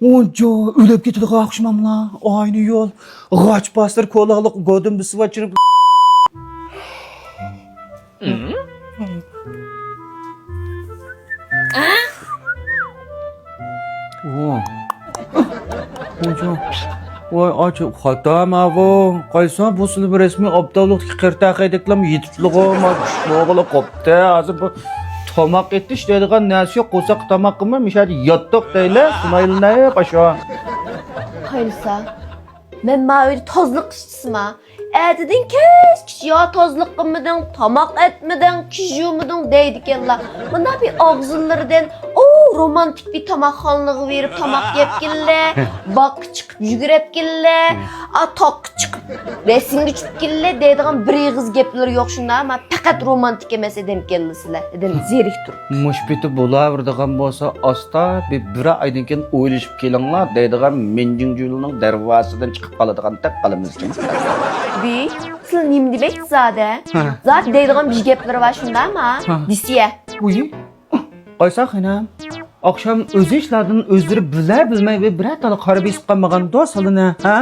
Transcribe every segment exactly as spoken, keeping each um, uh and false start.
ئۇنچە ئۆلۈپ كېتىدىغان ئوخشىماملا؟ ئاينى يول. غاچ باستۇر كولاغلىق گودۇم بىسىۋاچىرىپ. ۋاي ئاچ، خاتا ماۋۇ. قايسا بۇ سىلى بىر رەسمىي ئابداللىقتىكى قىرتاقەيدەكلەم يېتىپلىغۇ، ما چۈشمىغىلى قوپتى. ھازىر بۇ تاماق ئېتىش دەيدىغان نەرسە يوق، قورساق تاماق قىلماي، مۇشۇ يەردە ياتتۇق دەيلى، سۇنايلىنايۇق ئاشۇ. قايسا، مەن ما ئۆيدە تازىلىق ئىشچىسىما؟ ئەتىدىن كەچكىچە يا تازىلىق قىلمىدىڭ، تاماق ئەتمىدىڭ، كىش يۇمىدىڭ دەيدىكەنلا. مانا بىر ئاغزىلىرىدىن، ئۇ رومانتىك بىر تاماقخانىلىرىغا بېرىپ تاماق يەپكىنلە، باغقا چىقىپ يۈگۈرەپكىنلە، ئا تاغقا چىقىپ رەسىمگە چۈشۈپكىنلە دەيدىغان بىر ئېغىز گەپلىرى يوق شۇنداقما؟ پەقەت رومانتىك ئەمەس ئادەمكەنلا سىلەر، ئادەم زېرىكتۇر. مۇشۇ پېتى بولاۋېرىدىغان بولسا، ئاستا بىر، بىر ئايدىن كېيىن ئويلىشىپ كېلىڭلار دەيدىغان مىنجىڭجۈلنىڭ دەرۋازىسىدىن چىقىپ قالىدىغاندەك قالىمىز جىم. بى، سىلەر نېمە دەيۋەتتى زادە؟ ھە. زادە دەيدىغان بىر گەپلىرى بار شۇنداقما؟ ھە. دېسىيە. ئۇي. قايسا خېنىم، ئاخشام ئۆزى ئىشلاردىن ئۆزلىرى بىلە بىلمەي بىر، بىرەر تالا قارا بېسىپ قالمىغاندۇ سالىنى، ھە؟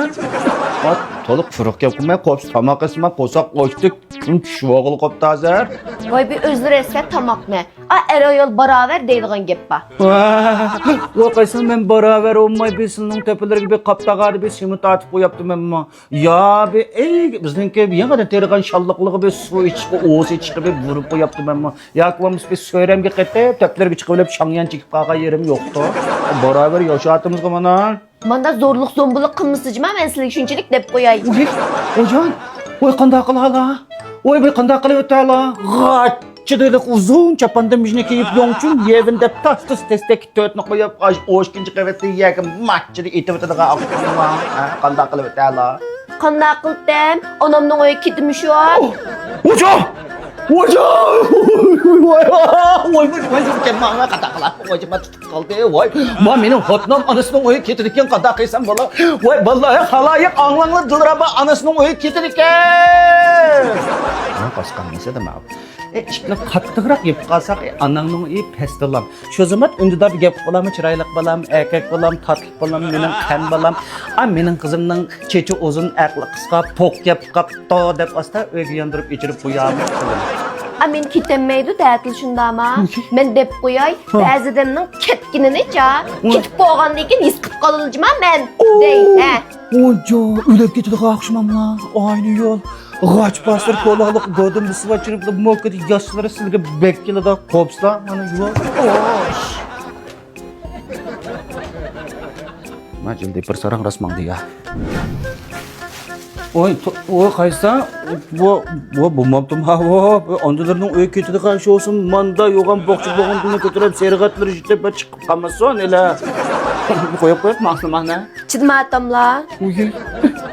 ۋات، تولۇق پۇرۇق گەپ قىلماي، قوپسا تاماق ئېسىما، قورساق ئوچتۇق، چۈشۈۋالغىلى قوپتۇ ھازىر. ۋاي، بىر ئۆزلىرى ئەسلەپ تاماقنى. ئا، ئەر-ئايال باراۋەر دەيدىغان گەپ بار. ۋا، ۋا قايسا، مەن باراۋەر بولماي، بىر سىلىنىڭ تۆپىلىرىگە بىر قاپتاغادا بىر سېمونت ئارتىپ قوياپتىمەنمۇ. يا بىر، ئەي، بىزنىڭكى يېڭىدىن تېرىغان شاللىقلىقى بىر سۇ ئىچىشقا، ئۇۋىسى ئىچىشقا بىر بۇرۇپ قوياپتىمەنمۇ. ياكى بولمىسا بىر سۆرەمگە قېتىپ، تۆپلىرىگە چىقىۋېلىپ، شاڭيان چېكىپ قالغان يېرىم يوقتۇ. باراۋەر ياشاتىمىزغۇ مانا. ماندا زورلۇق زومبىلىق قىلمىسىجىما، مەن سىلىگە شۇنچىلىك دەپ قوياي. ئۇي، ۋايجان، ۋاي قانداق قىلالا؟ ۋاي بىر قانداق قىلىۋېتەلا؟ غاچچىدىلىق ئۇزۇن چاپاندىن بىژنى كىيىپ، يوڭچۇن يېۋىن دەپ تاس-تۇس تەستەككە تۆتنى قويۇپ، ئاش ئوشكىنچى قەۋەتتە يەرگە ماچچىدە ئېتىۋېتىدىغان ئاقسۇنما؟ ھە، قانداق قىلىۋېتەلا؟ قانداق قىلتەم؟ ئانامنىڭ ئۆيىگە كېتىمشۇ؟ ۋايجان! ۋايجان! ۋاي، ۋاي، ۋاي، ۋاي، ۋاي، قانداق قىلام؟ ۋاي، ما مېنىڭ خوتۇنۇم ئانىسىنىڭ ئۆيىگە كېتىدىكەن، قانداق قىلسام بولا؟ ۋاي باللاھى خالايىق ئاڭلاڭلار، دىلرەبا ئانىسىنىڭ ئۆيىگە كېتىدىكەن. ماڭا قاسقان نېسىدە ماۋۇ. ئىپنى قاتتىقراق يېپىپ قالساق، ئاناڭنىڭ ئۆيى پەس بالام. شۇ زامات ئۈندىدار بىر گەپ قىلىپ بولامۇ، چىرايلىق بالام، ئەركەك بالام، تاتلىق بالام، مېنىڭ قەن بالام. ئا، مېنىڭ قىزىمنىڭ چېچى ئۇزۇن، ئەقلى قىسقا، پوق گەپ قاپتۇ دەپ ئاستا ئۆيگە ياندۇرۇپ ئېچىرىپ قويامۇ قىزىم. ئا، مېنى كېتەلمەيدۇ دەتىل شۇنداما؟ مەن دەپ قوياي، ھە. بەزى ئادەمنىڭ كەتكىنىنىچە، ھە. كېتىپ بولغاندىن كېيىن ھېس قىلىپ قالىدىجىما مەن؟ ئۇ، دەي، ھە. ئۇنچە ئۆلۈپ كېتىدىغان ئوخشىماملا؟ ئاينى يول. غاچ باستۇر كولاغلىق گودۇم بىسىۋاچىرىپ، موكىدى ياشلىرى سىلگە بەك كېلىدۇ. قوپسىلا، مانا يول. خوش. ما جىلدى بىر ساراڭ راست ماڭدى يا. ۋاي، تو-، ۋاي، قايسا؟ ۋا، ۋا، بولماپتۇ ما، ۋا، ئاندىلىرىنىڭ ئۆيىگە كېتىدىغان ئىش بولسۇن، ماندا يوغان بوقچا بوغۇنتىنى كۆتۈرۈپ، سېرىغاتلىرى يېتىپ، چىقىپ قالمىسۇن، ئېلە. قويۇپ، قويۇپ، ماڭسىلا، مانا. چىدىمايتتىملا. ئۇي،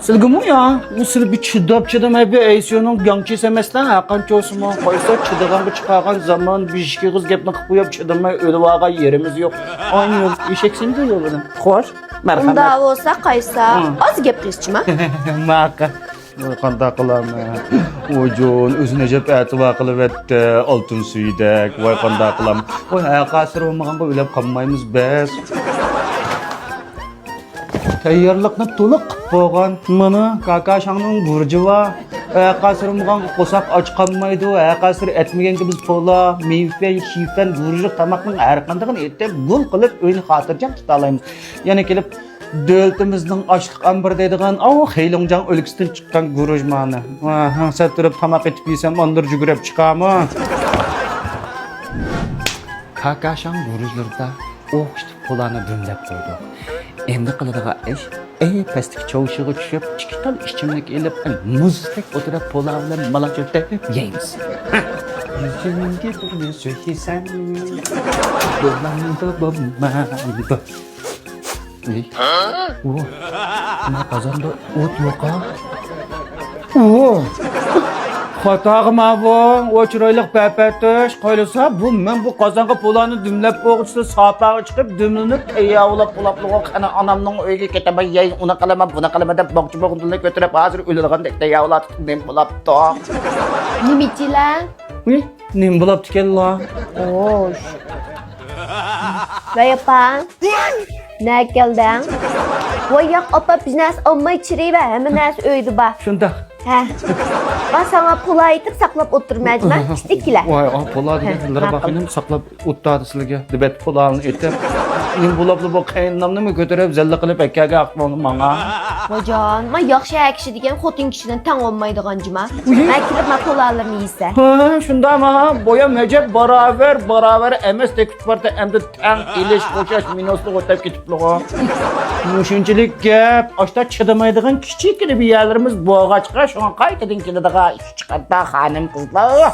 سىلگىمۇ يا؟ ئۇ سىل بىر چىداپ چىدىماي بىر ئەيسىيونىڭ گاڭچىسى ئەمەسلا، ھەرقانچە بولسىمۇ. قايسا چىدىغانغا چىقارغان زامان، بىر ئىككى ئېغىز گەپنى قىلىپ قويۇپ چىدىماي ئۆلۈۋالغان يېرىمىز يوق. ئاينى يول ئېشەكسىمدۇ يولىدىن. خوش، مەرھەمەت. ئۇنداق بولسا قايسا، ھە. ئاز گەپ قىلسىچىما. ماقۇل. ۋاي، قانداق قىلامەن؟ ۋايجان، ئۆزىنى ئەجەب ئەتىۋار قىلىۋەتتى، ئالتۇن سۈيىدەك. ۋاي، قانداق قىلام؟ ۋاي، ھەقاسىر بولمىغانغا ئۆلۈپ قالمايمىز بەس. تەييارلىقنى تولۇق قىلىپ بولغان. مانا، كاكاشاڭنىڭ گۈرۈچى بار. ھەقاسىر بولمىغانغا قورساق ئاچ قالمايدۇ. ھەقاسىر ئەتمىگەنگە بىز پولا، مېيفەن، شىفەن، گۈرۈچلۈك تاماقنىڭ ھەرقاندىقىنى ئېتىپ، گۈل قىلىپ، ئۆينى خاتىرجەم تۇتالايمىز. يەنە كېلىپ، دۆلىتىمىزنىڭ ئاشلىق ئامبىرى دەيدىغان، ئاۋۇ خېيلۇڭجاڭ ئۆلكىسىدىن چىققان گۈرۈچمانى. ۋاھ، سەل تۇرۇپ تاماق ئېتىپ يېسەم، ئاندىن جۈگۈرۈپ چىقامۇ؟ كاكاشاڭ گۈرۈچلىرىدە ئوخشىتىپ پولانى دۈملەپ قويدۇق. ئەمدى قىلىدىغان ئىش، ئەي پەستىكى چوۋشىغا چۈشۈپ، ئىككى تال ئىچىملىك ئېلىپ، مۇزدەك ئولتۇرۇپ پولا بىلەن مالاچ ئۆتۈپ يەيمىز. يۈزۈڭگە بىرنى سۆيسەم، بولامدۇ، بولمامدۇ؟ ئى؟ ئۇ، ما قازاندا ئوت يوقا؟ ئۇ، خاتاغا ماۋۇ، ئۇ چىرايلىق پەپەتۈش قايلىسا، بۇ مەن بۇ قازانغا پولانى دۈملەپ بولغۇچىسى ساپاغا چىقىپ، دۈملىنىپ تەييارلاپ بولۇپلىغۇ، قېنى ئانامنىڭ ئۆيىگە كېتىمەن، يەي، ئۇنى قىلىمەن، بۇنى قىلىمەن دەپ، باغچە بوغۇنتىنى كۆتۈرۈپ، ھازىر ئۆلىدىغاندەك تەييارلاپ نېمە بولاپتۇ؟ نېمىچىلە؟ ئى، نېمە بولاپتىكەنلا؟ خوش. ۋەي ئاپا. نەگە كەلدىڭ؟ ۋاي ياق، ئاپا، بىر نەرسە ئالماي چىرىيۋەر، ھەممە نەرسە ئۆيدە بار. شۇنداق. ھە. مەن ساڭا پۇل ئېيتىپ ساقلاپ ئولتۇرمەن، جۇما، كىچىككىلە. ۋاي، ئا، پۇل دېگەن ھە، تىللىرى ماقۇل. باقىنىم ساقلاپ ئولتۇردى سىلىگە، دېبەت پۇللارنى ئېيتىپ. نېمە بولۇپلا بۇ قېيىنئانامنىمۇ كۆتۈرۈپ، زەللە قىلىپ ئەكەلگەن ئەھۋالى ماڭا. ۋايجان، مەن ياخشى ھەر كىشى دېگەن خوتۇن كىشىدىن تەڭ بولمايدىغان، جۇما. ئۇيۇ. مەن كېلىپ ماقۇللارنى يېسە. ھە، شۇنداقما؟ بويام ئەجەب باراۋەر، باراۋەر ئەمەس تېكىپ باردا ئەمدى تەڭ ئېلىش، قوشاش، مىنۇسلۇق ئۆتەپ كېتىپلىغۇ. مۇشۇنچىلىك گەپ، ئاشتا چىدىمايدىغان كىچىككىنە بىر يەرلىرىمىز بولغاچقا، شۇڭا قايتىدىن كېلىدىغان ئىش چىقاردا خانىم قىزلار.